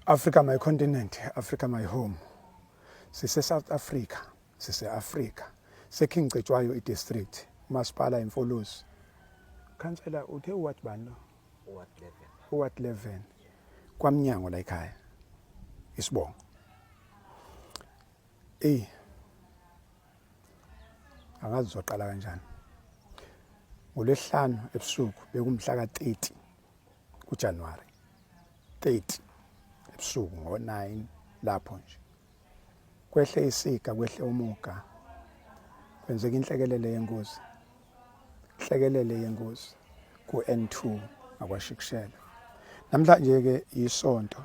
Africa my continent, Africa my home. Sise South Africa, sise Africa. SeKing Cetshwayo idistrict, umasipala iMfolozi. Khansela uthe uward bani lo? Ward 11. Uward 11. Kwamnyango la ekhaya. Isibongo. Ey. Angazi uzoqala kanjani. NgoLwesihlanu ebusuku bekumhla ka-30 kuJanuary 30 ebusuku ngo-9 lapho nje kwehle isiga kwehle umuga kwenzeka inhlekelele yengozi inhlekelele yengozi ku-N2 ngakwashikishela namhlanje ke isonto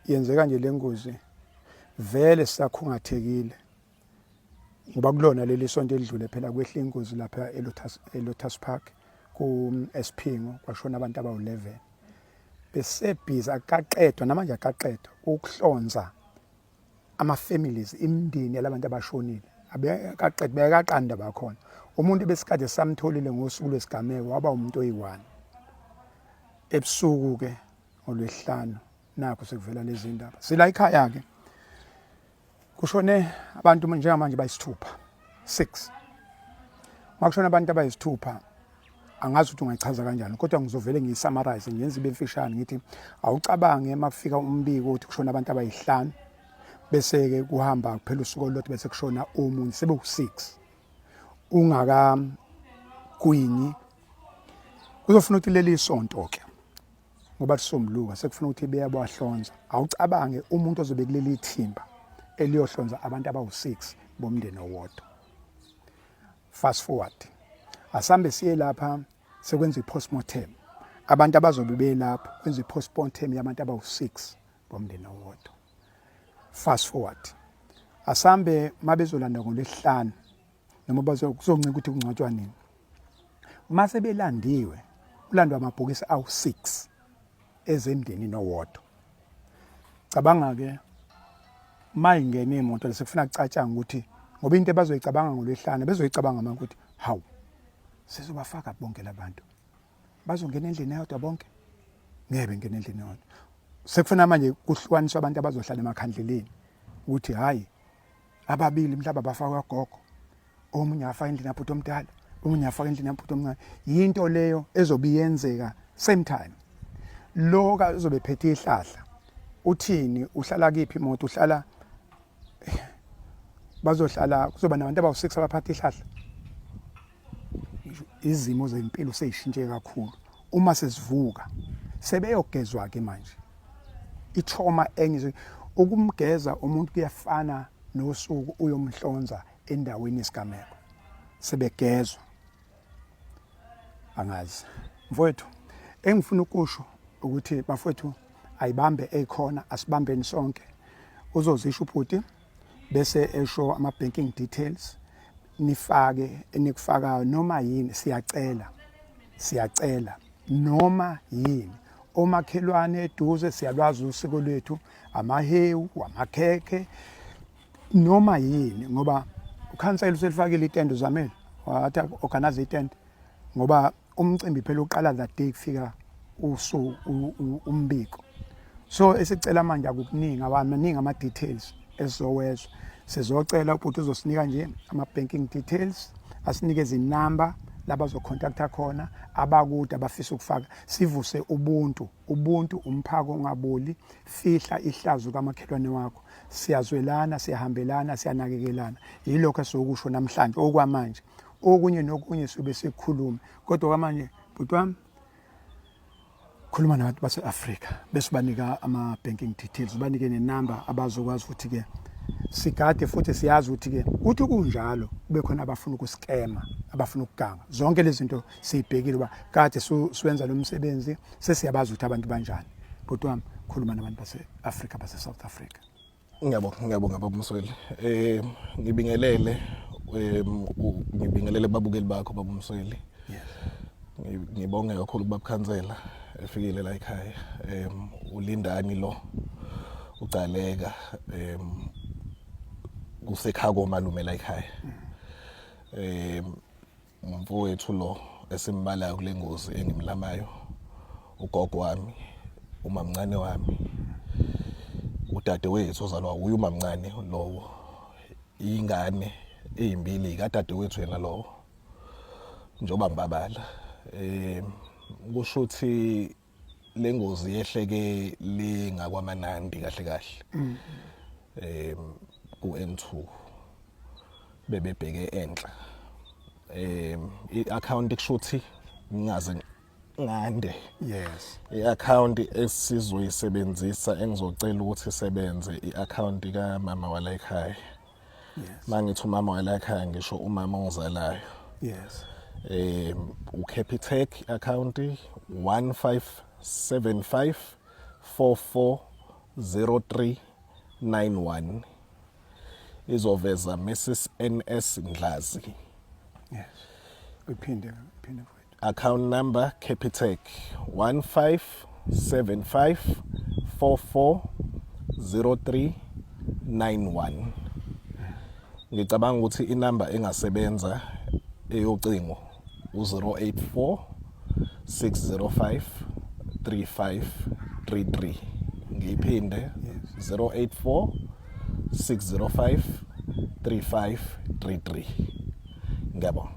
yenzeka nje lengozi vele sisakhungathekile ngoba kulona leli sonto elidlule phela kwehla ingozi lapha eLotus eLotus Park ku Esiphingo kwashona abantu abawu11 besebhizi akaqedwa namanje akaqedwa ukuhlonza ama families imindeni yalabantu abashonile abekaqedwa bekaqanda bakhona umuntu besikade samtholile ngosuku lwesigameko waba umuntu oyi-1 ebusuku ke ngolwesihlanu nakho sekuvela lezi ndaba sila ekhaya ke kushone abantu njengamanje bayisithupha 6 makushona abantu abayisithupha angazi ukuthi ungayichaza kanjani kodwa ngizovele ngiyisummarize ngiyenze ibe mfishane ngithi awucabange makufika umbiko ukuthi kushona abantu abayihlanu bese-ke kuhamba kuphela usuku olulodwa bese kushona omunye sebe u-6 ungaka gwinyi kuzofuna ukuthi leli sonto-ke ngoba lisombuluka sekufuna ukuthi beyabahlonza awucabange umuntu ozobe kuleli thimba eliyohlonza abantu abawu-6 bomndeni owodwa. Fast forward asambe siye lapha sekwenza i-postmortem abantu abazobe belapho kwenza i-postmortem yabantu abawu-6 bomndeni owodwa. Fast forward asambe mabezolanda ngolwesihlanu noma bazokuzoncika ukuthi kungcwatshwa nini mase belandiwe kulandwa amabhokisi awu-6 ezemndenini owodwa cabanga ke mayingena imoto lesekufuna kucatshanga ukuthi ngoba into ebazoyicabanga ngolwehlanu bezoyicabanga manje ukuthi hawu sizobafaka bonke labantu bazongena endlini eyodwa bonke ngeke bengene endlini eyodwa sekufuna manje kuhlukaniswa abantu abazohlala emakhandleleni ukuthi hayi ababili mhlawumbe abafakwa gogo omunye afaka endlini yabhuti omdala omunye afaka endlini yabhuti omncane yinto leyo ezobe iyenzeka same time lo ka uzobe phethe ihlahla uthini uhlala kiphi imoto uhlala bazohlala kuzoba nabantu abawu-6 abaphatha ihlahla izimo zempilo seyishintshe kakhulu uma sesivuka sebeyogezwa ke manje itrauma enye ukumgeza umuntu kuyafana nosuku uyomhlonza endaweni yesigameko sebegezwa angazi mfowethu engifuna ukusho ukuthi bafowethu ayibambe eyikhona asibambeni sonke uzozisho ubhuti bese esho ama banking details nifake enikufakayo noma yini siyacela siyacela noma yini omakhelwane eduze siyalwazi usiko lwethu amahewu amakhekhe noma yini ngoba ukhansela uselifakile itende uzamele wathi organize itende ngoba umcimbi phela uqala that day kufika usu umbiko so esicela manje akukuningi awamaningi ama details esizowezwa sizocela ubhuti uzosinika nje ama banking details asinikeze inamba labazocontacta khona abakude abafisa ukufaka sivuse ubuntu ubuntu umphako ungaboli fihla ihlazo kamakhelwane wakho siyazwelana siyahambelana siyanakekelana yilokho esizokusho namhlanje okwamanje okunye nokunye siyobe sikukhuluma kodwa kwamanje bhuti wami khuluma nabantu base-Afrika bese banika ama-banking details ubanike nenamba abazokwazi ukuthi-ke sigade futhi siyazi ukuthi-ke kuthi kunjalo kube khona abafuna ukuskema abafuna ukuganga zonke lezi zinto siyibhekile uba kade siwenza lo msebenzi sesiyabazi ukuthi abantu banjani bhuti wami khuluma nabantu base-Afrika base-South Africa. Ngiyabonga, ngiyabonga baba Msweli. Eh ngibingelele ngibingelele babukeli bakho baba Msweli. Yes. Ngibonge kakhulu kubaba Khansela efikile la ekhaya. Ulindani lo ucaleka kusekhaya komalume la ekhaya. Umfowethu lo esimbalayo kule ngozi engimlamayo ugogo wami Umamncane wami, udadewethu ozalwa uye umamncane lowo, ingane ezimbili kadadewethu yena lowo, njengoba ngibabala. Kusho ukuthi lengozi yehleke lingakwaManandi kahle kahle, ku N2, bebebheke enhla. I-account, kushuthi ngingaze ngande, i-account esizoyisebenzisa, engizocela ukuthi isebenze, i-account kamama wala ekhaya. Mangithi umama wala ekhaya, ngisho umama ongizalayo. uCapitec account 1575 440391, izoveza Mrs NS Ndlazi. Yes, uphinde, uphinde mfowethu. Account number Capitec 1575 440391. Ngicabanga ukuthi inamba engasebenza eyocingo u084 605 3533. Ngiyiphinde, 084 605 3533. Ngiyabonga.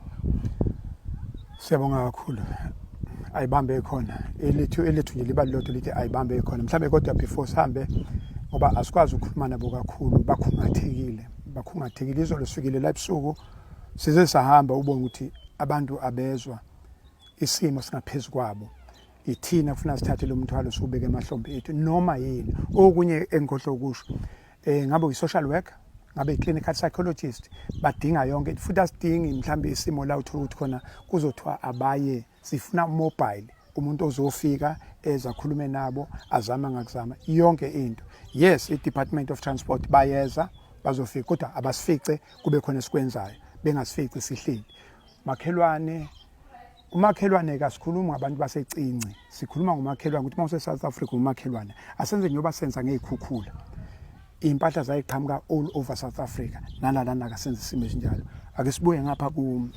Siyabonga kakhulu. Ayibambe khona elethu, elethu nje liba lilodwa, lithi ayibambe khona mhlambe. Kodwa before sihambe, ngoba asikwazi ukukhuluma nabo kakhulu, bakhungathekile, bakhungathekile. Izolo sifikile la ebusuku, size sahamba, ubone ukuthi abantu abezwa, isimo singaphezulu kwabo. Ithina kufuna sithathe lo mthwalo siwubeke emahlombe ethu noma yini. Okunye engikhohlwe ukusho, ngabe uyi-social worker, ngabe i-clinical psychologist, badinga yonke. Futhi asidingi mhlawumbe isimo la uthola ukuthi khona kuzothiwa abaye, sifuna mobile, umuntu ozofika eze akhulume nabo, azama ngakuzama yonke into. Yes, i-Department of Transport bayeza, bazofika, kodwa abasifice kube khona esikwenzayo, bengasifici sihleli. Makhelwane, umakhelwane, kasikhulumi ngabantu basecinci, sikhuluma ngomakhelwane ukuthi uma use-South Africa, umakhelwane. Asenze njengoba senza ngey'khukhula, iy'mpahla zayiqhamuka all over South Africa, nalalana kasenze isimo esinjalo. Ake sibuye ngapha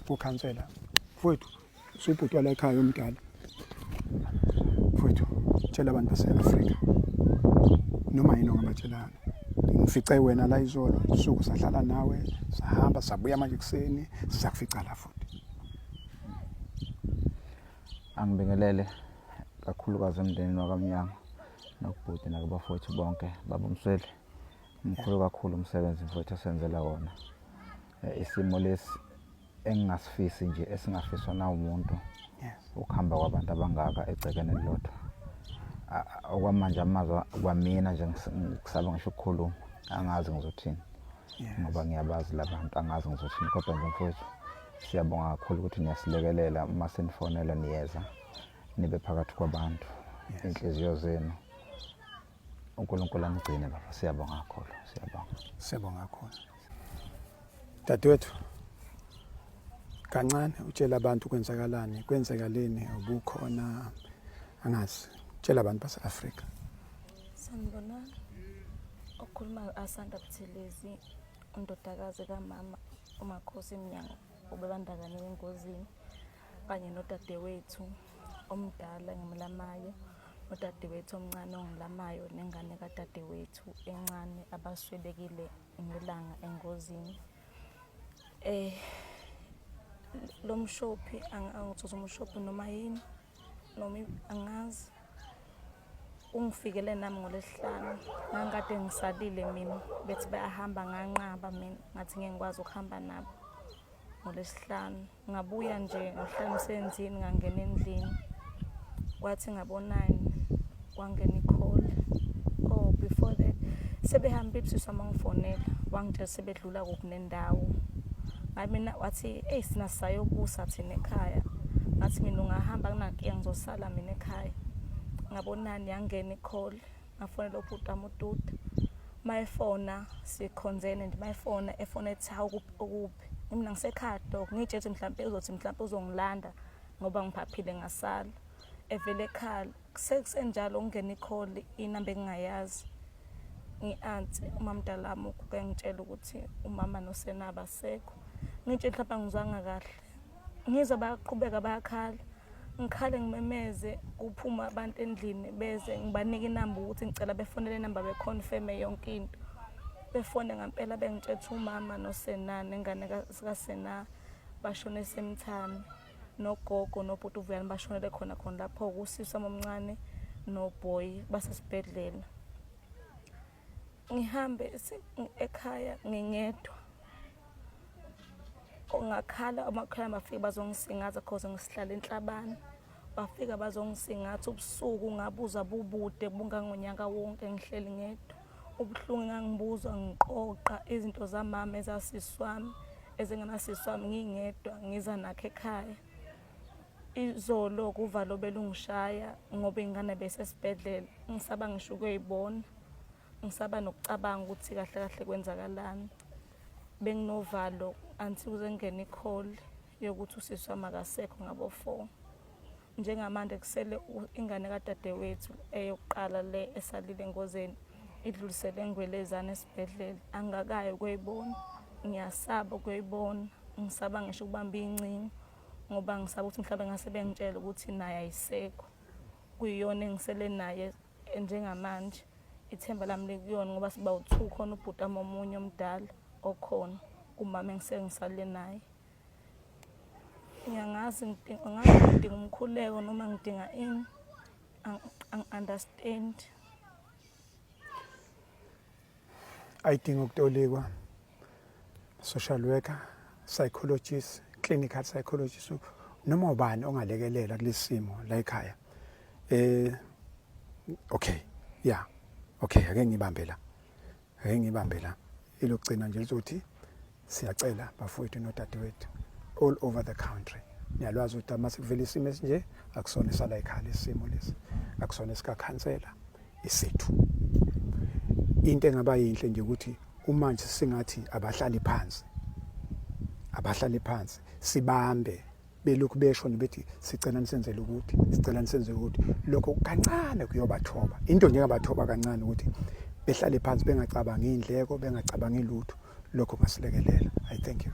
kukhansela. Mfowethu, usubhuti wala ekhaya omdala. Mfowethu, tshela abantu base-Afrika noma yini ongabatshelana. Ngifice wena la izolo usuku, sahlala nawe, sahamba, sabuya manje ekuseni, sizakufica la futhi. Angibingelele kakhulukazi emndenini wakaMnyango nokubhuti nakubafowethu bonke. Baba uMsweli, mkhulu kakhulu umsebenzi mfowethu osenzela wona. Isimo lesi engingasifisi nje, esingafiswa na umuntu, ukuhamba kwabantu abangaka egcekeni elilodwa. Okwamanje amazwi kwamina nje ngisaba ngisho ukukhuluma, angazi ngizothini ngoba ngiyabazi labantu, angazi ngizothini. Kodwa nje mfowethu, siyabonga kakhulu ukuthi niyasilekelela, uma senifonela niyeza, nibe phakathi kwabantu. Inhliziyo zenu, uNkulunkulu anigcine baba. Siyabonga kakhulu, siyabonga. Siyabonga kakhulu, dadewethu. Kancane utshela abantu kwenzakalani, kwenzekaleni, ubukhona, angazi, tshela abantu base-Afrika. Sanibonani. Okhulumayo Asanda Buthelezi, undodakazi kamama uMakhosi Mnyango obebandakanyeke engozini kanye nodadewethu omdala engimlamayo, nodadewethu omncane ongilamayo, nengane kadadewethu encane abaswelekile ngelanga engozini. Lo mshophi, angithuthi umshophi noma yini noma angazi, ungifikele nami ngoLwesihlanu. Ngangikade ngisalile mina, bethi bayahamba, nganqaba mina, ngathi ngeke ngikwazi ukuhamba nabo ngoLwesihlanu. Ngabuya nje ngahlala emsebenzini, ngangena endlini, kwathi ngabo-9 kwangena i-call. Oh, before that sebehambile, usisi wami wangifonela, wangitshela sebedlula kuphi nendawo. Ngathi mina, wathi eyi sina sisayobusa thina ekhaya. Ngathi mina ungahamba, kunankinga, ngizosala mina ekhaya. Ngabo-9 yangena i-call, ngafonela ubhuti wami uDuda. Mayefona sikhonzene nje, mayefona efona ethi hawu ukuphi? Mina ngisekhaya dog, ngiyitshela ukuthi mhlampe uzothi mhlampe uzongilanda ngoba ngiphaphile ngasala. Evele ekhala, sekusenjalo kungena i-call, inamba engingayazi. Ngi-ansi umamdala wami uguga engitshela ukuthi umama noSena abasekho. Ngitshela mhlawumbe angizwanga kahle. Ngizwa bayaqhubeka bayakhala. Ngikhale ngimemeze kuphuma abantu endlini beze ngibanike inamba ukuthi ngicela befonele inamba beconfirme yonke into. Befone ngampela bengitshetha umama noSena nengane kaSena bashone semthami nogogo nobhuti uVuyani bashonele khona khona lapho kusisi wami omncane noboy basesibhedlela. Ngihambe ekhaya ngingedwa. Ngakhala omakhelwane bafike bazongisingatha cause ngisihlala enhlabane. Bafika bazongisingatha ubusuku ngabuza bubude bungangonyaka wonke ngihleli ngedwa. Ubuhlungu engangibuzwa ngiqoqa izinto zamama ezasisi wami ezinganasisi wami ngingedwa ngiza nakho ekhaya. Izolo kuvalo belungishaya ngoba ingane besesibhedlela ngisaba ngisho ukuyoyibona. Ngisaba nokucabanga ukuthi kahle kahle kwenzakalani. Benginovalo until kuze kungene i-call yokuthi usisi wami akasekho ngabo-four. Njengamanje kusele ingane kadadewethu eyokuqala le esalile engozini idlulisele engwelezane esibhedlela. Angikakayi ukuyoyibona, ngiyasaba ukuyoyibona, ngisaba ngisho ukubamba iy'ncingo ngoba ngisaba ukuthi mhlawumbe ngase bengitshele ukuthi naye ayisekho. Kuyiyona engisele naye njengamanje ithemba lami likuyona ngoba siba u-two khona ubhuti wami omunye omdala okhona kumama engise ngisale naye. Ngiyangazi ngidinga angazi ngidinga umkhuleko noma ngidinga ini angi-understand. Ayidinga ukutolikwa social worker, psychologist, clinical psychologist noma ubani ongalekelela kulesimo la ekhaya. Eh okay, yeah. Okay, ake ngibambe la. Ake ngibambe la. Elokugcina nje lizothi siyacela bafowethu nodadewethu all over the country. Niyalwazi ukuthi uma sekuvela isimo esinje akusona esala ekhaya lesimo lesi. Akusona esikakhansela isethu. Into engaba yinhle nje ukuthi uma nje singathi abahlali phansi abahlali phansi sibambe belokhu besho bethi sicela nisenzele ukuthi sicela nisenzele ukuthi lokho kancane kuyobathoba into nje engabathoba kancane ukuthi behlale phansi bengacabangi indleko bengacabangi lutho lokho kungasilekelela. I thank you.